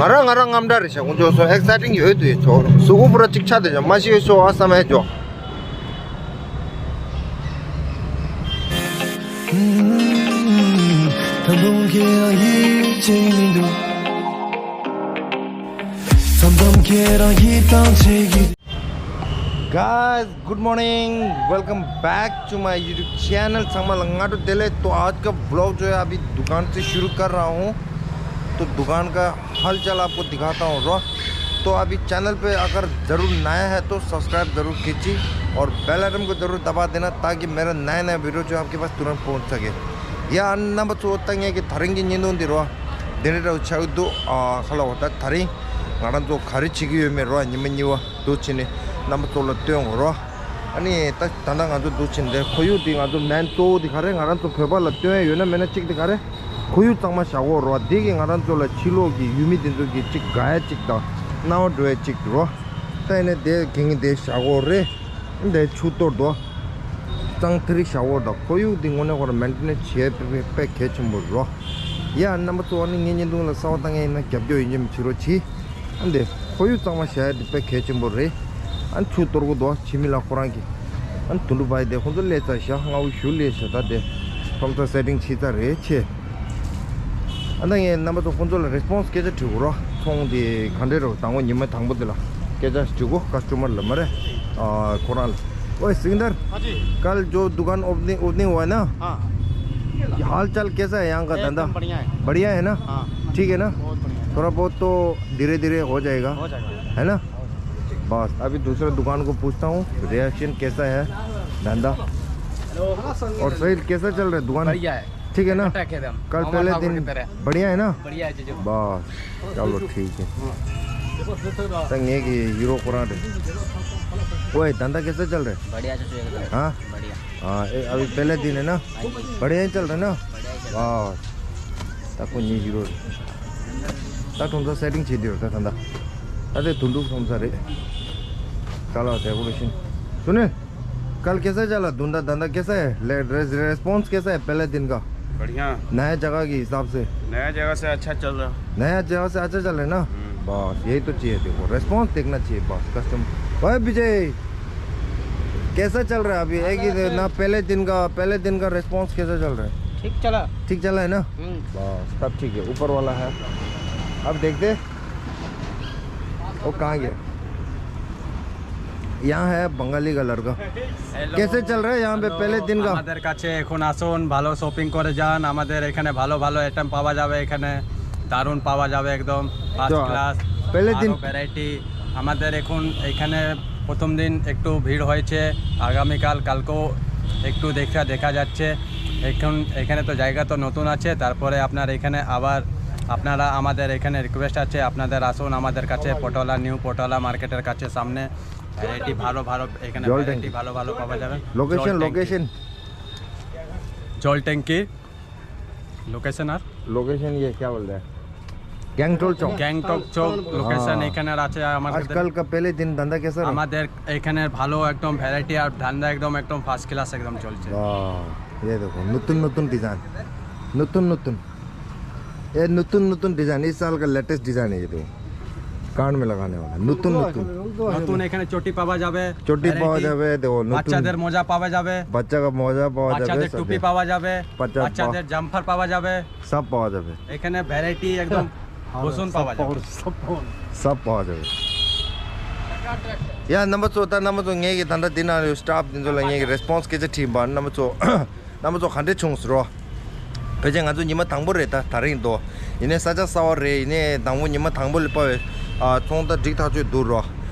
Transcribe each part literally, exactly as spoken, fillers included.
ང་རང་ང་རང་རྔམ་དྲག་རེད་ཤག་ཀུན་སྤྱོད་སོང་ཨེག་སའི་ཊིང་ཡོད་དུ་ཡོད་ཆོག་གཟུགས་པོ་པུ་ར་ཅིག་ཆགས་བསྡད་ཆོག་མ་ཤི་ཤོག་ཨ་བསམ་ཡས་ཆོག་ད་དུང་ཁྱེད་རང་ཡིད་ཆེས་མི་འདུག་མཚམས་མཚམས་ཁྱེད་རང་ཡིད་ཐང་ཆད་ཀྱི། Guys, good morning. Welcome back to my YouTube channel. ཚང་མ་ལ་སྔ་དྲོ་བདེ་ལེགས། तो आज का व्लॉग जो है अभी दुकान से शुरू कर रहा हूँ। तो दुकान का हाल चाल आपको दिखाता हूँ रो। तो अभी चैनल पे अगर ज़रूर नया है तो सब्सक्राइब ज़रूर कीजिए और बेल आइकन को ज़रूर दबा देना, ताकि मेरा नया नया वीडियो जो आपके पास तुरंत पहुँच सके। ཡ་ཨ་ནི་རྣམ་པ་ཚོ་ད་ངས་ཀྱི་ད་རིང་གི་བརྙན་ཐུང་འདི་རོ། འདི་འདྲ་འདྲ་བོ་ཆགས་ཀྱི་འདུག་ཨ་ཁ་ལོ་ད་ད་རིང་ང་རང་ཚོ་ག་རེ་བྱེད་ཀྱི་ཡོད་མེད་རོ། ཉི་མ་གཉིས་པ་འདུག་བྱས་ནས་རྣམ་པ་ཚོ་ལ་སྟོན་དགོས་རོ། ཨ་ནི་ད་ད་ལྟ་ང་ཚོ་འདུག་བྱས་ནས་ཁོར་ཡུག་འདི་ང་ཚོ་མེན་གཙོ་བོ་འདི་ག་རེ། ང་རང་ཚོ་བོད་པ་ལ་སྟོན་ཡ་ཡོད་ན་མེད་ན་གཅིག་འདི་ག་རེ། ཁོར་ཡུག་གཙང་མ་བཞག་དགོས་རོ། འདི་གིས་ང་རང་ཚོ་ལ་ཕྱི་ལོགས་ཀྱི་ཡུལ་མི་འདི་ཚོ་གི་གཅིག་དགའ་ཡ་གཅིག་དང་སྣང་བ་འགྲོ་ཡ་གཅིག་རོ། ད་ཡིན་ན་དེ་གན་གི་དེ་བཞག་དགོས་རེད། འདི་ཆུ་གཏོར་དོ། གཙང་ཐིག་རིག་བཞག་དགོས་དང་ཁོར་ཡུག་འདི་དངོས་གནས་ཁོ་རང་མེན་ཊེ་ནེན་སི་བྱེད་དཔེ་དཔེ་གལ་ཆེན་པོ་རོ། ཡ་རྣམ་པ་ཚོ་ཨ་ནི་ངའི་བརྙན་ཐུང་ལ་གསར་པ་ལྟ་མཁན་ཡིན་ན་རྒྱབ་སྐྱོར་ཡིན་གཅིག་མིན་གཅིག་རོ་གྱིས། ཨ་འདི་ཁོར་ཡུག་གཙང་མ་བཞག་ཡ་འདི་དཔེ་གལ་ཆེན་པོ་རེད། ཨ་ཆུ་གཏོར་དགོས་དོ་བྱེད་མི་ལ་ཁོ་རང་གི། ཨ་དུད་འགྲོ་བ་ཡི་དེ་ཁོང་ཚོ་སླེབས་ཚར་ཤག་སྔ་བོ་ཞུ་སླེབས་ཤག་ད་དེ་ཁོང་ཚོ་སེ་ཊིང་བྱས་ཚར་རེད་ཆེ། ཨ་ད་ངས་རྣམ་པ་ཚོ་ཁོང་ཚོ་ལ་རེ་སི་པོན་སི་སྐད་ཆ་དྲི་དགོས་རོ། ཚོང་དེ་ག་འདྲས་རོ། དང་པོ་ཉི་མ་དང་པོ་དེ་ལ་སྐད་ཆ་དྲི་དགོས། ཀ་སི་ཊོ་མར་ལ་མ་རེད། ཨ་ཁོ་རང་ལ། ओए सिकंदर, हाँ जी। कल जो दुकान ओपनिंग ओपनिंग हुआ है ना, हाँ। ये हाल चाल कैसा है यहाँ का धंधा? एकदम बढ़िया है। बढ़िया है ना? हाँ। ठीक है ना? बहुत बढ़िया है। थोड़ा बहुत तो धीरे धीरे हो जाएगा, हो जाएगा। है ना? बस अभी दूसरा दुकान को पूछता हूँ, रिएक्शन कैसा है धंधा। हेलो। और सही कैसा चल रहा है दुकान? बढ़िया है। ठीक है ना? टक एकदम। कल हमारा पहले ठाकुर दिन की तरह। बढ़िया है ना? बढ़िया है जीजू। बस चलो ठीक है। हाँ। त ངས་ཀྱི་ཡུ་རོ་ཁོ་རང་རེད། ओए धंधा कैसा चल रहा है? बढ़िया जीजू एकदम। हाँ? बढ़िया। हाँ, ए, अभी पहले दिन है ना? हाँ जी। बढ़िया ही चल रहा है ना? बढ़िया ही चल रहा है। वाह। ད་ཁོ་གཉིས་ཡུ་རོ་རེད། ད་ཁོང་ཚོ་སེ་ཊིང་བྱེད་དུས་ད་ད་ད། ད་དེ་དུང་འདུག་ཁོང་ཚོ་རེད། ཀ་ལ་डेकोरेशन। सुने, कल कैसा चला धंधा, धंधा कैसा है? ले, रेस, रेस्पॉन्स कैसा है पहले दिन का? बढ़िया। नया जगह के हिसाब से। नया जगह से अच्छा चल रहा। नया जगह से अच्छा चल रहा है ना? हम्म। बस यही तो चाहिए, देखो रेस्पॉन्स देखना चाहिए बस कस्टमर। ओए विजय, कैसा चल रहा है अभी? एक ही ना, पहले दिन का, पहले दिन का रेस्पॉन्स कैसा चल रहा है? ठीक चला। ठीक चला है ना? हम्म। बस तब ठीक है, ऊपर वाला है। अब देखते वो कहाँ गया। यहाँ है बंगाली का लड़का। হ্যালো। कैसे चल रहा है यहाँ पे হ্যালো, পহেলে দিন কা? আমাদের কাছে এখন আসুন, ভালো শপিং করে যান। আমাদের এখানে ভালো ভালো আইটেম পাওয়া যাবে, এখানে দারুণ পাওয়া যাবে একদম ফার্স্ট তো ক্লাস। পহেলে দিন ভালো ভ্যারাইটি। আমাদের এখন এখানে প্রথম দিন একটু ভিড় হয়েছে, আগামীকাল কালকেও একটু দেখা দেখা যাচ্ছে। এখন এখানে তো জায়গা তো নতুন আছে, তারপরে আপনার এখানে আবার আপনারা আমাদের এখানে রিকোয়েস্ট আছে, আপনাদের আসুন আমাদের কাছে পটলা, নিউ পটলা মার্কেটের কাছে সামনে। ভ্যারাইটি ভালো ভালো, এখানে জল ভ্যারাইটি ট্যাঙ্কি। ভালো ভালো পাওয়া যাবে। লোকেশন, জল ট্যাঙ্কি। লোকেশন। লোকেশন আর? लोकेशन ये क्या बोल रहे हैं? गैंगटोक चौक। গ্যাংটক চক লোকেশন। হ্যাঁ। এখানে আছে আমাদের। आजकल का पहले दिन धंधा कैसा रहा? আমাদের এখানে ভালো একদম ভ্যারাইটি আর ধান্দা একদম একদম ফার্স্ট ক্লাস একদম চলছে। वाह, ये देखो नतुन नतुन डिजाइन, नतुन नतुन। ये नतुन नतुन डिजाइन, इस साल का लेटेस्ट डिजाइन है ये तो। कान में लगाने वाला नतुन नतुन। নতুন এখানে চটি পাওয়া যাবে, চটি পাওয়া ভ্যারাইটি। যাবে, দেখো নতুন। বাচ্চাদের মোজা পাওয়া যাবে, বাচ্চা কা মোজা পাওয়া যাবে, বাচ্চাদের सब টুপি है। পাওয়া যাবে, বাচ্চা বাচ্চাদের জাম্পার পাওয়া যাবে। सब पावा जाबे। এখানে ভ্যারাইটি একদম ভীষণ পাওয়া যাবে। सब पावा जाबे। ཡ་རྣམ་པ་ཚོ་ད་རྣམ་པ་ཚོ་ངེད་ཀྱི་ད་ལྟ་འདི་ན་ཡོད་སི་ཊཱཕ་འདི་ཚོ་ལ་ངེད་ཀྱི་རེ་སི་པོན་སི་སྐད་ཆ་དྲིས་པ། རྣམ་པ་ཚོ་རྣམ་པ་ཚོ་ག་འདྲས་བྱུང་ཟེར་རོ། ཕལ་ཆེར་ང་ཚོ་ཉི་མ་དང་པོ་རེད་ད་ད་རིང་དོ། ཡིན་ནའི་ས་ཆ་གསར་པ་རེད། ཡིན་ནའི་དང་པོ་ཉི་མ་དང་པོ་ལ་དཔའ་བའི་ཨ་ཚོང་ད་འགྲིག་ཐག་ཆོད་འདུག་རོ།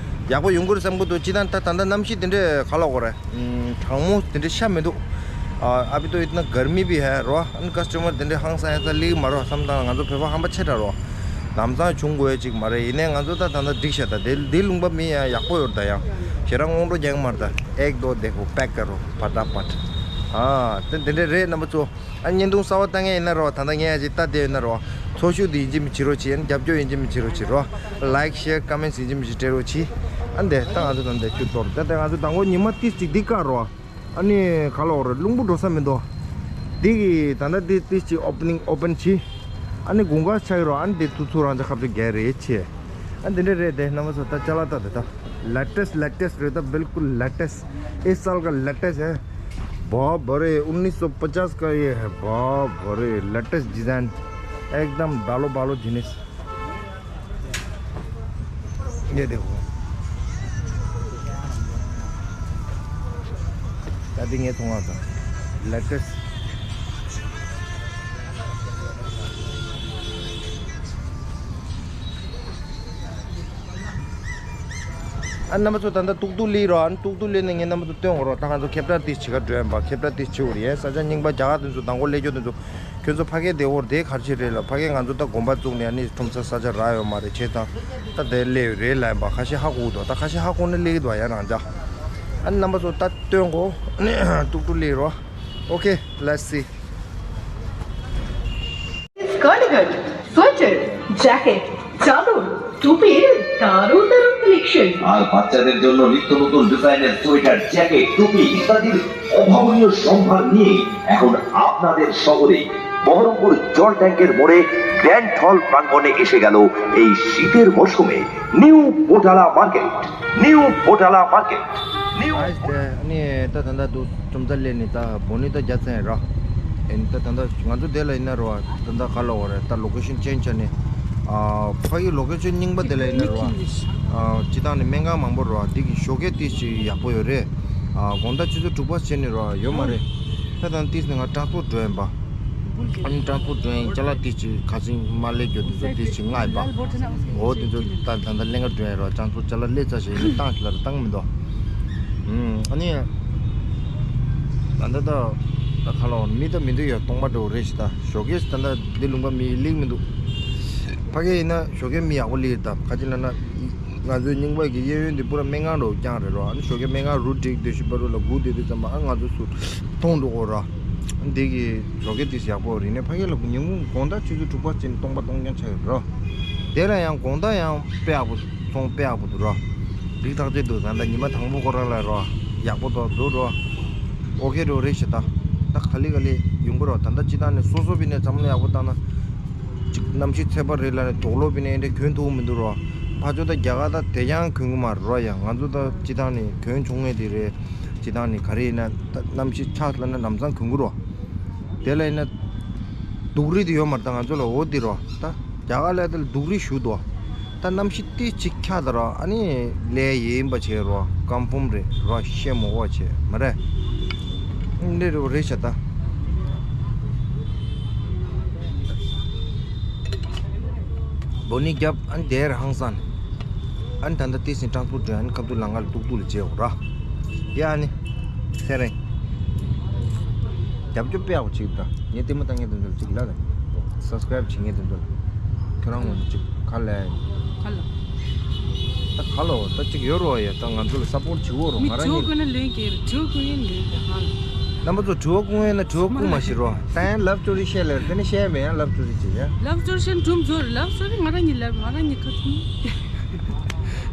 ཡག་པོ་ཡོང་གི་རེད་བསམ་གི་འདུག་སྤྱིར་བཏང་ད་ད་ལྟ་གནམ་གཤིས་དེ་འདྲས་ག་ལ་གོ་རེད། གྲང་མོ་དེ་འདྲས་ཤ་མི་འདུག་ཨ་अभी तो इतना गर्मी भी है རོ། ཨ་ནི་ཀ་སི་ཊོ་མར་དེ་འདྲས་ཧང་སང་ཡ་ས་ལིག་མ་རོ་བསམ་སྟངས་ང་ཚོ་བོད་པ་ཧམ་པ་ཆེ་དྲགས་རོ། ལམ་སང་བྱུང་དགོས་ཡ་ཅིག་མ་རེད། ཡིན་ནའི་ང་ཚོ་ད་ད་ལྟ་འགྲིག་ཤག་ད་དེ་དེ་ལུང་པ་མི་ཡ་ཡག་པོ་ཡོད་ད་ཡང་ཞེ་རང་སྔོན་འགྲོ་རྒྱག་མར་ད་ཨེག་དོ་དེ་ཧོ་པེག་ཀ་རོ་ཕ་ཏ་པ་ཏ། ཨ་དེ་དེ་འདྲས་རེད་རྣམ་པ་ཚོ། ཨ་བརྙན་ཐུང་གསར་པ་ལྟ་མཁན་ཡིན་ན་རོ། ད་ལྟ་ངས་ཨ་ཅེ་ལྟ་བསྡད་ཡོད་ན་རོ། ཚོགས་ཞུགས་འདི་ཡིན་གཅིག་མིན་གཅིག་རོ་བྱེད། ཨ་ནི་རྒྱབ་སྐྱོར་ཡིན་གཅིག་མིན་གཅིག་རོ་བྱེད་རོ། ལའིག་ཤེར་ཀོ་མེན་ཊི་ཡིན་གཅིག་མིན་གཅིག་སྤྲད་རོགས་གྱིས། ཨ་འདི་ད་ང་ཚོ་ད་འདི་ཅུ་གཏོར་ད་ལྟ་ང་ཚོ་དང་པོ་ཉི་མ་ཏིས་ཅིག་འདི་བཀག་རོ། ཨ་ནི་ག་ལ་འོ་རེད་རླུང་བུ་འགྲོ་ས་མི་འདུག་འདི་གི་ད་ལྟ་འདི་ཏིས་ཅིག་ཨོ་པེ་ནིང་ཨོ་པེན་བྱེད། ཨ་ནི་དགུན་ཁ་ཆགས་ཡོད་རོ། ཨ་ནི་དེ་ཐུག་ཚུགས་རང་ཅག་ཁ་བཅུག་རྒྱལ་རེད་ཆེ། ཨ་འདི་འདྲ་རེད་དེ། རྣམ་པ་ཚོ་ད་ཅ་ལག་ད་དེ་ད་ལེ་ཊེ་སི་ཊི་ལེ་ཊེ་སི་ཊི་རེད། ད་བིལ་ཀུལ་ལེ་ཊེ་སི་ཊི། ཨེ་སལ་ག་ལེ་ཊེ་སི་ཊི་ཨེ། बहुत बड़े, उन्नीस सौ पचास का ये है। बहुत बड़े, लेटेस्ट डिजाइन, एकदम डालो बालो जीनिस। ये देखो, शादी ये थोड़ा सा लेटेस्ट। ཨ་རྣམ་པ་ཚོ་ད་ལྟ་ཏུག་ཏུག་སླེབས་རོགས། ཨ་ཏུག་ཏུག་སླེབས་ནས་ངས་རྣམ་པ་ཚོ་སྟོན་དགོས་རོགས། ད་ང་ཚོ་ཁེབ་ཏ་ཏིས་བྱེད་ག་འགྲོ་ཡིན་པ། ཁེབ་ཏ་ཏིས་བྱེད་དགོས་རེད། ས་ཆ་རྙིང་པ་རྒྱ་གར་དེ་ཚོ་དང་པོ་སླེབས་རྒྱུ་དེ་ཚོ། ཁྱོད་ཚོ་ཕ་གི་དེ་འོར་དེ་གར་ཆེ་རེད་ལ། ཕ་གི་ང་ཚོ་ད་དགོན་པ་བཙུགས་ནས་ཨ་ནི་ཁྲོམ་ས་ས་ཆ་རག་ཡོད་མ་རེད། བྱས་ཙང་ད་དེ་སླེབས་རེད་ལ་ཡིན་པ། ཁ་ཤས་ཧ་གོ་འདུག་ད་ཁ་ཤས་ཧ་གོ་ནས་སླེབས་ཀྱི་འདུག་ཡ་རང་ཅག་ཨ་རྣམ་པ་ཚོ་ད་སྟོན་དགོས། ཨ་ནི་ཏུག་ཏུག་སླེབས་རོགས། Okay, let's see. Skirt, sweater, jacket, চাদর, টুপির দারুণ দারুণ কালেকশন। আর বাচ্চাদের জন্য নিত্য নতুন ডিজাইনের সোয়েটার, জ্যাকেট, টুপি ইত্যাদির অভাবনীয় সম্ভার নিয়ে এখন আপনাদের শহরে বহরমপুর জল ট্যাঙ্কের মোড়ে গ্র্যান্ড হল প্রাঙ্গণে এসে গেল এই শীতের মৌসুমে new Potala market. New Potala market. New Guys, དེ་ནི་ད་ད་ལྟ་འདུག་ཁྲོམ་ས་སླེབས་ནས་ད་བོ་ནི་ད་རྒྱ་ཚན་ར། ཨེ་ནི་ད་ད་ལྟ་ང་ཚོ་དེ་ལ་ཡིན་ན་རོ། ད་ད་ག་ལ་འོ་རེད། ད་ལོ་ཀེ་ཤན་ཅེན་ཇི་བྱས་ནས། ཨ་ཕ་གི་ལོ་ཀེ་ཤན་རྙིང་པ་དེ་ལ་ཡིན་ན་རོ། ཨ་སྤྱི་བཏང་ནས་སྨན་ཁང་མང་པོ་རོ། འདི་གི་ཞོགས་ཀས་ཏིས་ཅིག་ཡག་པོ་ཡོད་རེད། ཨ་དགོང་དག་ཆུ་ཚོད་དྲུག་པ་བྱས་ནས་རོ་ཡོད་མ་རེད། ད་ད་ཏིས་ནས་ང་ཊ་རན་སི་པོར་ཊི་འགྲོ་ཡིན་པ། ཨ་ནི་ཊ་རན་སི་པོར་ཊི་འགྲོ་ཡིན། ཅ་ལག་ཏིས་ཅིག་ཁ་སང་མ་སླེབས་རྒྱུ་དེ་ཚོ་ཏིས་ཅིག་མངགས་ཡིན་པ། འོ་དེ་ཚོ་ད་ད་ད་ལེན་ག་འགྲོ་ཡིན་རོ། ཊ་རན་སི་པོར་ཊི་ཅ་ལག་སླེབས་ཚར་བྱས་ཡིན་ན་བཏང་ཞིག་ལ་ར་བཏང་མི་འདུག་ཨ་ནི་ད་ད་ད་ད་ག་ལ་འོ་མི་ད་མི་འདུག་ཡ། སྟོང་པ་འདྲ་བོ་རེད་ཤི། ད་ཞོགས་ཀས་ད་ད་འདི་ལུང་པ་མི་སླེབས་མི་འདུག་ཕ་གི་ཡིན་ན་ཞོགས་ཀས་མི་ཡག་པོ་སླེབས་ད། ཁ་ཅིག་ལ་ན། ང་ཚོའི་རྙིང་པ་གི་གཡས་གཡོན་འདི་པུ་ར་སྨན་ཁང་འདྲ་བོ་རྐྱང་རེད་རོ། ཨ་ནི་ཞོགས་ཀས་སྨན་ཁང་རུ་སྒྲིག་སྡོད་ཤི་པ་རུ་ལ་སྒུག་བསྡད་དུས་ཙམ་པ་ཨ་ང་ཚོ་ཚུར་མཐོང་འགྲོ་གོ་རོ། ཨ་འདི་གི་ཞོགས་ཀས་དེ་ཡག་པོ་རེད་ནས། ཕ་གི་ལ་ཉིན་གུང་དགོང་དག་ཆུ་ཚོད་དྲུག་པ་ཅན་སྟོང་པ་སྟོང་རྐྱང་ཆགས་ཡོད་རོ། དེ་ལ་ཡང་དགོང་དག་ཡང་དཔེ་ཡག་པོ་ཚོང་དཔེ་ཡག་པོ་འདུག་རོ། རིགས་ཐག་ཆོད་འདུག་ད་ལྟ་ཉི་མ་དང་པོ་ཁོ་རང་ལ་རོ། ཡག་པོ་འདུག་འདུག་རོ། ཨོ་ཁེ་རོ་རེད་ཤི། ད་ད་ག་ལེ་ག་ལེ་ཡོང་གི་རོ། ད་ལྟ་སྤྱི་བཏང་ནས་སོ་སོ་བི་ནས་འཛམ་གླིང་ཡག་པོ་བཏང་ན། གཅིག་གནམ་གཤིས་ཚད་པ་རེད་ལ་ནི་དོག་ལོ་བི་ནས་འདྲ་གྱོན་ཐུབ་མི་འདུག་རོ། ཕ་ཆོ་ད་རྒྱ་གར་ད་དེ་ཡང་གྱོན་གི་མ་རོ། ཡ་ང་ཚོ་ད་སྤྱི་བཏང་ནས་གྱོན་ཆོག་ངེས་དེ་རེད། སྤྱི་བཏང་ནས་ག་རེ་ཡིན་ན་ད་གནམ་གཤིས་ཆགས་ལ་ན་ལམ་སང་གྱོན་གི་རོ། དེ་ལ་ཡིན་ན་སྡུག་རུས་དེ་ཡོད་མ་རེད། ད་ང་ཚོ་ལ་འོ་དེ་རོ། ད་རྒྱ་གར་ལ་ད་སྡུག་རུས་ཞུ་དོ། ད་གནམ་གཤིས་ཏི་ཅིག་ཁྱག་ད་རོ། ཨ་ནི་ལས་ཡིན་པ་བྱེད་རོ། ཀམ་ཕུམ་རེད་རོ། ཤེ་མོ་བོ་བྱེད་མ་རེད། འདི་རེད་རེད་ཤ་ད། བོ་ནི་རྒྱབ་ཨ་ནི་དེར་ཧང་སང་། ཨ་ནི་ད་ལྟ་ཏི་སིན་ཊ་རན་སི་པོར་ཊི་འགྲོ། ཨ་ནི་ཁབ་ཏུ་ལང་ཀ་ལ་ཏུག་ཏུག་ལ་བྱེད་འོ་ར། ཡ་ཨ་ནི་ཚེ་རིང་། རྒྱབ་སྐྱོར་དཔེ་ཡག་པོ་བྱེད་ད། ངས་ལྟད་མོ་ལྟ་མཁན་དེ་ཚོ་ལ་གཅིག་ལབ་ད། སབ་སི་ཀ་རེབ་བྱེད་མཁན་དེ་ཚོ་ལ། ཁྱོད་རང་ངོས་ནས་གཅིག་ག་ལབ་ཡ་ཡིན། ག་ལ། ད་ག་ལ་འོ་ད་གཅིག་ཡོད་རོ། ཡ་ད་ང་ཚོ་ལ་སབ་པོར་ཊི་བྱེད་འོ་རོ། མི་ང་རང་ཉིད་དྲི་བ་བཀོད་ན་ལན་སྐྱེལ་རེད། དྲི་བ་བཀོད་ཡིན་ལན་སྐྱེལ་ཧ་ལ། རྣམ་པ་ཚོ་དྲི་བ་བཀོད་ཡིན་ན་དྲི་བ་བཀོད་མ་ཤེས་རོ། ད་ཡང་ལབ་སི་ཊོ་རི་བཤད་ལེ་རེད། དེ་ནི་བཤད་མེད་ཡང་ལབ་སི་ཊོ་རི་བྱེད་ཡ། ལབ་སི་ཊོ་རི་བཤད་ན་སྒྲུང་རྫོགས་རེད། ལབ་སི་ཊོ་རི་ང་རང་ཉིད་ལབ་ང་རང་ཉིད་ཁ་ཐུམ།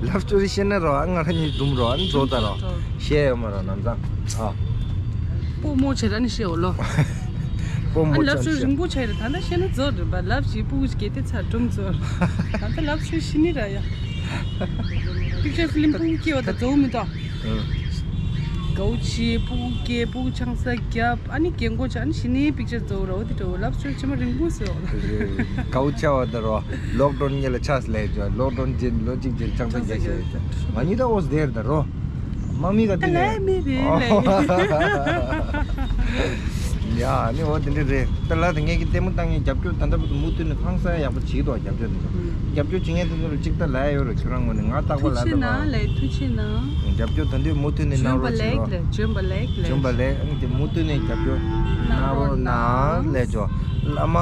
ལབ་སི་ཊོ་རི་བཤད་ན་རོ། ཨ་ང་རང་ཉིད་སྒྲུང་རོ། ཨ་ནི་རྫོགས་ད་རོ། བཤད་ཡོད་མ་རོ་ནམ་སང་། ཨ། སྤོ་མོ་བྱེད་ར་ནི་བཤད་འོ་ལོ། སྤོ་མོ་ཨ་ལབ་སི་ཊོ་རི་རིང་པོ་ཆགས་རེད། ད་ལྟ་བཤད་ན་རྫོགས་རེད་པ། ལབ་ཞིག་སྤུ་གུ་ཞིག་གལ་ཏེ་ཚར་སྒྲུང་རྫོགས་རེད། ད་ལྟ་ལབ་སི་ཊོ་རི་ཤི་ནི་ར་ཡ། པིག་ཅར་ཕི་ལིམ་སྤུ་གུ་སྐྱེ་བ་དང་རྫོགས་མི་འདུག་ཨ། དགའ་བོ་བྱེད། སྤུ་གུ་སྐྱེ། སྤུ་གུ་ཆང་ས་བརྒྱབ། ཨ་ནི་རྒན་གོག་ཆགས། ཨ་ནི་གཞི་ནས་པིག་ཅར་རྫོགས་ར། འོ་དེ་འདྲ་བོ་ལབ་སི་ཊོ་རི་ཕྱི་མ་རིང་པོ་བཟོས་འོ་ལ། དགའ་བོ་ཆགས་པ་དང་རོ། ལོག་ཌའོན་སྔོན་ལ་ཆགས་ལས་ཅོ། ལོག་ཌའོན་རྗེས་ལོ་གཅིག་རྗེས་ཆང་ས་རྒྱག་ཤེས་ཡོད་ཅོ། ང་གཉིས་ད་འོ་སྡེར་ད་རོ། མ་མི་ག་དེ་ད་ལས་མི་རེད་ལས། ཡ་ནི་འོ་དེ་འདྲ་རེད། ད་ལ་དེ་ངས་ཀྱི་ལྟད་མོ་ལྟ་མཁན་རྒྱབ་སྐྱོར་ད་ལྟ་བར་དུ་མུ་མཐུད་ནས་ཧང་སང་ཡག་པོ་བྱེད་དོ། རྒྱབ་སྐྱོར་དེ་ཚོ་རྒྱབ་སྐྱོར་བྱེད་མཁན་དེ་ཚོ་ལ་གཅིག་ད་ལབ་ཡ་ཡོད་རེད། ཁྱོད་རང་ངོས་ནས་ང་རྟག་པར་ལབ་ད་ལ། ཐུགས་རྗེ་གནང་། ལས་ཐུགས་རྗེ་གནང་། རྒྱབ་སྐྱོར་ད་འདོད་མུ་མཐུད་ནས་གནང་རོགས་བྱེད་རོགས། འཇོན་པ་ལེགས་ལས། འཇོན་པ་ལེགས། ཨ་ནི་དེ་མུ་མཐུད་ནས་རྒྱབ་སྐྱོར་གནང་རོགས་གནང་ལས་ཅོ། བླ་མ།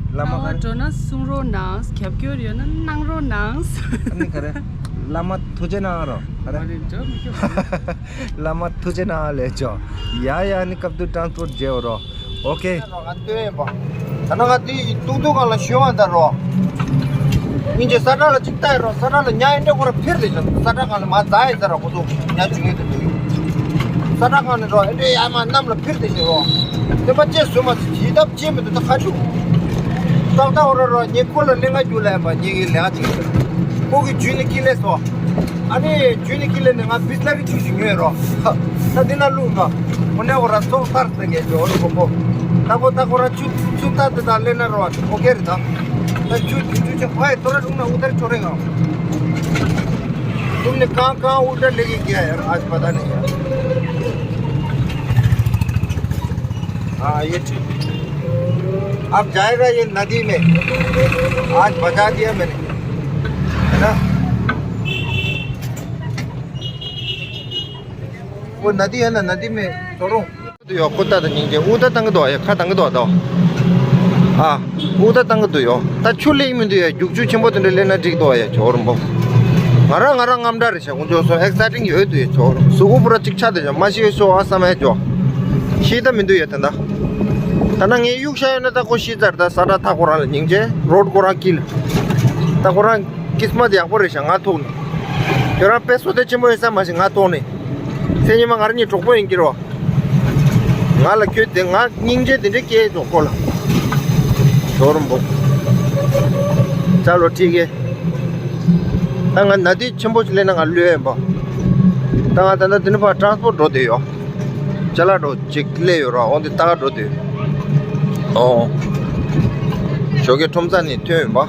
བླ་མ་ག་རེ། འགྲོ་ན་གསུང་རོགས་གནང་། རྒྱབ་སྐྱོར་ཡོད་ན་གནང་རོགས་གནང་། ཨ་ནི་ག་རེ། བླ་མ་ཐུགས་རྗེ་གནང་རོགས་ག་རེ། མ་རེད་འགྲོ་མི་ཁྱོད། བླ་མ་ཐུགས་རྗེ་གནང་ལས་ཅོ། ཡ་ཡ་ནི་སྐབས་དུ་ཊ་རན་སི་པོར་ཊི་མཇལ་རོགས། ཨོ་ཁེ། ང་སྟོན་ཡིན་པ། ད་ནང་ང་དེ་ཏུག་ཏུག་སྒང་ལ་ཞོན་བ་ད་རོ། སྙིང་རྗེ་ས་ཁྲ་ལ་ཅིག་ལྟ་ཡི་རོ། ས་ཁྲ་ལ་ཉལ་ཡི་འདྲ་ཁོ་ར་འཕིར་ལེ་ཅོ། ས་ཁྲ་སྒང་ལ་མ་འཛག་ཡི་ད་རོ། ཁོ་ཚོ་ཉལ་བྱུང་ཡི་ད་འདུག་ས་ཁྲ་སྒང་ནས་རོ་ཨེ་འདྲ་ཡ་མ་གནམ་ལ་འཕིར་ཏེ་ཞེ་རོ། སྟོན་པ་ཅེས་བཟོས་མ་ཟེར་ཇི་ལྟར་ཅེས་མི་འདུག་ད་ཁ་ཆུ། ཏག་ཏག་འོ་ར་རོ་ཉེ་ཁོ་ལ་ལེན་ག་རྒྱུ་ལ་ཡ་མ་ཉེ་གི་ལེ་ག་ཅིག་ཁོ་གི་ཇུས་ནི་ཀི་ལེ་སོ། ཨ་ནི་ཇུས་ནི་ཀི་ལེ་ནི་ང་བིས་ལ་རི་ཆུ་ཞིག་ཉོས་རོ། ད་འདི་ན་ལུག་ང་ཁོ་ནས་འོ་ར་སོང་ཐར་ཏེ་ངས་ཇོ་རི་ཁོ་ཁོ། ད་ཁོ་ད་ཁོ་ར་ཆུ་ཆུ་ད་དེ་ད་ལེན་ན་རོ་ཨོ་ཁེ་རི་ད། ད་ཆུ་ཆུ་ཆུ་ཆུ་ཁོ་ཨེ་ཐོ་ར་རུང་ན་ཨུ་ཐར་ཆོ་རེ་ང་། तुमने कहाँ कहाँ उल्टा लेके गया यार, आज पता नहीं यार। हाँ, ये ठीक। अब जाएगा ये नदी में। आज बचा दिया मैंने, है ना? वो नदी है ना, नदी में छोड़ो। དུ་ཡོད་ཁོ་ད་ད་སྙིང་རྗེ་ཨུ་ད་བཏང་གི་འདུག་ཡ། ཁ་བཏང་གི་འདུག་ད། ཨ། ཨུ་ད་བཏང་གི་འདུག་ཡོད། ད་ཆུ་ལེགས་མི་འདུག་ཡ། རྒྱུག་ཆུ་ཆེན་པོ་དེ་འདྲ་ལེན་ན་འགྲིག་འདུག་ཡ། ཇོ་རིན་པོ། ང་རང་ང་རང་རྔམ་དྲག་རེད་ཤག་ཁོང་ཚོ་སོ་ཨེག་སའི་ཊིང་ཡོད་འདུག་ཡ། ཇོ་རིན་པོ་གཟུགས་པོ་པུ་ར་ཅིག་ཆགས་བསྡད་ཤག་མ་ཤི་བའི་ཤོག་ཨ་བསམ་ཡ་ཇོ། ཤི་ད་མི་འདུག་ཡ་ད་ད། ད་ན་ངས་གཡུག་བཞག་ཡོད་ན་ད་ཁོ་ཤི་ཚར། ད་ས་ཁྲ་ཐག་ཁོ་རང་ལ་སྙིང་རྗེ་རོ་ཁོ་རང་དཀྱིལ། ད་ཁོ་རང་ཀིས་མ་ཡག་པོ་རེད་ཤག་ང་ཐུག་ནས། ཁྱོད་རང་དཔེ་བསོད་བདེ་ཆེན་པོ་ཡིན་ས་མ་ཤེས་ང་ཐུག་ནས། མཚན་ཉི་མ་ང་རང་གཉིས་གྲོགས་པོ་ཡིན་གྱི་རོ། ང་ལ་ཁྱོད་དེ་ང་སྙིང་རྗེ་དེ་འདྲའི་སྐྱེས་འགྲོ་ཁོ་ལ། ཇོ་རིན་པོ། ཅ་ལོ་ཁྲིག་གེ། ད་ང་ན་དུས་ཆེན་པོ་ཞིག་སླེབས་ན་ང་ལོས་ཡིན་པ། ད་ང་ད་ལྟ་དེ་ནས་ཕར་ཊ་རན་སི་པོར་འགྲོ་བསྡད་ཡོད། ཅ་ལག་འགྲོ་ཅིག་སླེབས་ཡོད་ར་འོང་དེ་ལྟ་ག་འགྲོ་བསྡད་ཡོད། ཨོ། ཞོགས་ཀས་ཁྲོམ་ས་ནས་ཐོན་ཡོད་པ།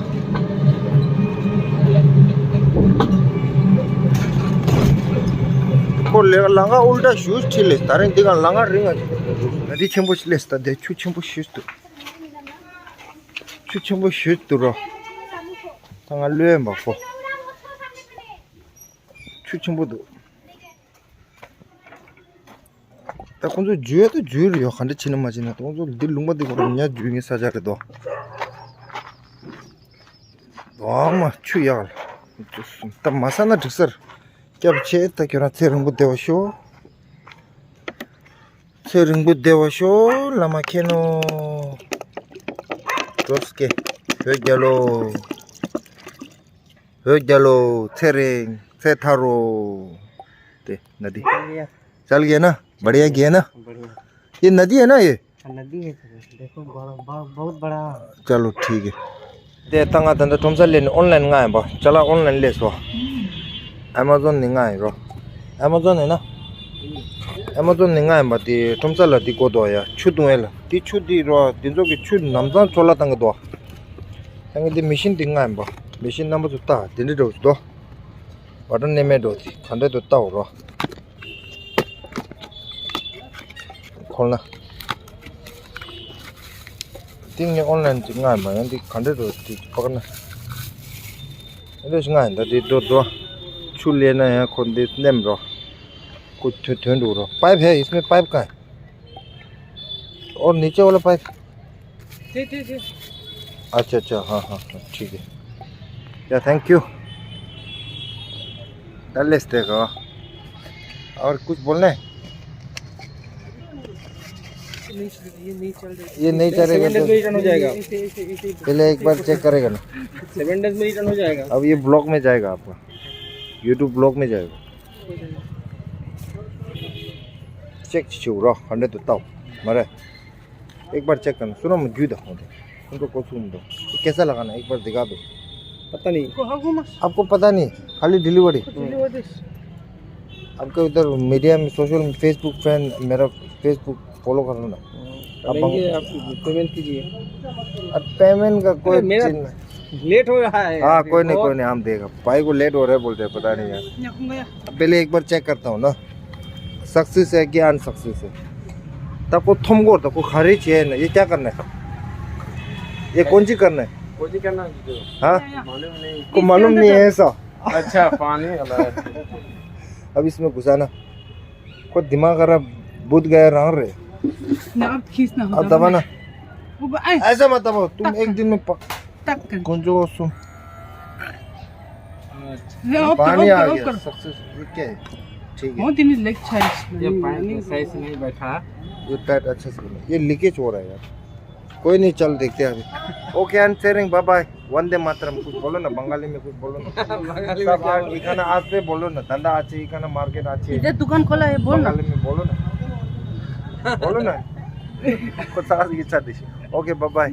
ཁོ་ལས་ལང་ཀ་ཨུལ་ཊ་ཞུ་ཁྲིད་ལས་ད་རིང་འདི་ག་ལང་ཀ་རིང་ང་ཆེ། ན་དུས་ཆེན་པོ་ཞིག་སླེབས་ད་དེ་ཆུ་ཆེན་པོ་ཞིག་འདུག་ཆུ་ཆེན་པོ་ཞིག་འདུག་རོ། ད་ང་ལོས་ཡིན་པ་ཁོ། ཆུ་ཆེན་པོ་འདུག་ད་ཁོང་ཚོ་འཇུ་ཡ་ད་འཇུ་རེ་ཡོད། ག་འདྲ་བྱེད་ན་མ་བྱེད་ན་ཁོང་ཚོ་འདི་ལུང་པ་འདི་ཁོ་རང་ཉ་འཇུ་ངའི་ས་ཆ་རེད་དོ། འོ་མ་ཆུ་ཡག་ལ། ད་མ་ས་ན་འགྲིག་སར། སྐྱབས་ཆེ་ད་ཁྱོད་རང་ཚེ་རིང་པོ་བདེ་བ་ཤོག་ཚེ་རིང་པོ་བདེ་བ་ཤོག་བླ་མ་མཁྱེན་ནོ། འགྲོ་སྐྱེ། བོད་རྒྱལ་ལོ། བོད་རྒྱལ་ལོ། ཚེ་རིང་ཚེ་ཐར་རོ། དེ་ན་དི། चल गया ना? बढ़िया गया ना? बढ़िया। ये नदी है ना ये? हाँ, नदी है सर। देखो, बड़ा, बहुत, बहुत बड़ा। चलो, ठीक है। དེ་ད་ང་ད་ལྟ་ཁྲོམ་ས་སླེབས་ནས་ཨོན་ལན་མངགས་ཡིན་པ། ཅ་ལག་ཨོན་ལན་སླེབས་སོང་། ཨེ་མ་ཛོན་ནས་མངགས་ཡིན་རོ། ཨེ་མ་ཛོན་ཡིན་ན། ཨེ་མ་ཛོན་ནས་མངགས་ཡིན་པ། དེ་ཁྲོམ་ས་ལ་དེ་དགོས་འདུག་ཡ། ཆུ་བཏུང་ཡ་ལ། དེ་ཆུ་དེ་རོ། དེ་ཚོ་གི་ཆུ་ལམ་སང་ཚོ་ལ་བཏང་གི་འདུག་ད་ངས་དེ་མེ་ཤིན་དེ་མངགས་ཡིན་པ། མེ་ཤིན་རྣམ་པ་ཚོ་ལྟ། དེ་འདྲ་འདྲ་བོ་ཞིག་འདུག་ཝ་ཊར་ནེ་མེ་འགྲོ་དེ་ག་འདྲ་འདུག་ལྟའོ་རོ། ཁོ་ན། ཏིང་ངེ་ཨོན་ལན་ཅིག་མངགས་མ་ཡང་འདི་ག་འདྲ་རོ་ཅིག་པག་ན། ཨེ་འདྲ་ཞིག་མངགས་ཡིན་ད་འདི་འགྲོ་འགྲོ། ཆུ་ལེན་ན་ཡང་ཁོ་འདི་ནེམ་རོ། ཁོ་ཐོན་ཐོན་འགྲོ་རོ། पाइप है, इसमें पाइप कहाँ है? और नीचे वाला पाइप? जी, जी, जी। अच्छा, अच्छा, हाँ, हाँ, हाँ, ठीक है। या, थैंक यू। डल लेते का। और कुछ बोलना है? ये नहीं चल रही। ये नहीं चलेगा तो सेवन डेज में रिटर्न हो जाएगा। पहले एक बार चेक करेगा ना। सेवन डेज में रिटर्न हो जाएगा। अब ये ब्लॉग में जाएगा आपका, यूट्यूब ब्लॉग में जाएगा। चेक छु रहा, हंड्रेड तो ताऊ। मरे। एक बार चेक करना, सुनो, मैं जू देखो तो। उनको कुछ सुन दो। ये कैसा लगा ना, एक बार दिखा दो। पता नहीं। आपको पता नहीं, खाली डिलीवरी। डिलीवरी। आपको इधर मीडिया में, सोशल में, फेसबुक फ्रेंड, मेरा फेसबुक फॉलो कर लो ना। आप करेंगे, आप पेमेंट कीजिए। अब पेमेंट का कोई अरे, मेरा चीज नहीं। लेट हो रहा है हाँ, अभी कोई नहीं, बहुत। कोई नहीं, हम देगा। भाई को लेट हो रहा है बोलते हैं, पता नहीं यार। अब पहले एक बार चेक करता हूँ ना, सक्सेस है कि अनसक्सेस है। तब को थम गोर, तब को खारिज है ना, ये क्या करना है? ये कौन सी करना है? कौन सी करना है? हाँ? मालूम नहीं। को मालूम नहीं है ऐसा। अच्छा, पानी वाला है। अब इसमें घुसाना। को दिमाग खराब, भूत गया रंग रे। ना, अब खींचना होगा। अब दबाना। वो ब-, ऐ। ऐसा मत दबाओ, तुम एक दिन में प-, तक कर। कौन जो सुन। अच्छा। ले, ओके, पानी ओके, आ गया, ओके। सक्सेस, ये क्या है? ठीक है। बहुत दिन लेग साइज ये नहीं, पैंट नहीं। में सही से नहीं बैठा। ये टाइट अच्छे से नहीं, ये लीकेज हो रहा है यार। कोई नहीं, चल देखते हैं अभी। Okay, and sharing, bye bye। Vande मातरम, कुछ बोलो ना, बंगाली में कुछ बोलो ना। बंगाली में सब क्या आज बोलूं? इखाना आज पे बोलो ना, धंधा अच्छे, इखाना मार्केट अच्छे। इधर दुकान खोला है, बोल ना। बंगाली में बोलो ना। बोलो ना। कुछ सारा इच्छा दिस। Okay, bye bye।